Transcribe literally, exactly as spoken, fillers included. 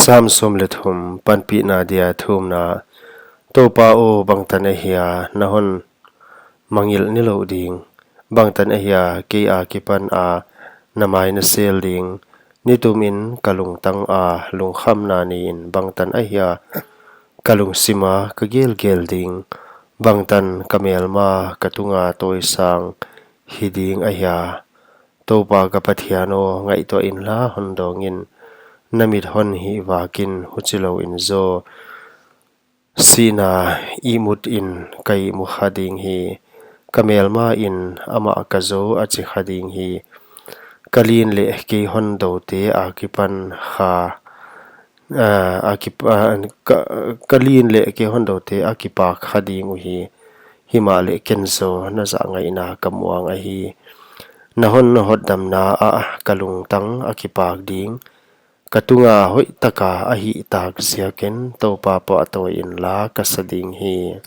Sam sawm leh thum, panpihna dia thumna. Toupa aw, bangtan ahia na hon mangngilh nilouh ding? Bangtan ahia kei a kipan a na mai na sel ding? Nitumin ka lungtang a lungkhamna nei in, bangtan ahia ka lungsim a ka gelgel ding? Bangtan ka melma ka tunga tawisang hi ding ahia? Toupa ka Pathian aw, ngaihtuah inla hon dawng in, na mit hon hihvak in, huchilou in zaw sihna ihmut in ka ihmu kha ding hi. Ka melma in amah ka zou a chi kha ding hi. Ka lin leh kei hondoute a kipan kha, ah, a kip-, ah, ka, ka lin leh kei hondoute a kipak kha ding uhi. Himahleh ken zaw na zahngaihna ka muang ahi. Na hon hotdamna ah ka lungtang a kipak ding. Ka tunga hoihtaka a hihtak ziakin Toupa pahtawi inla ka sa ding hi.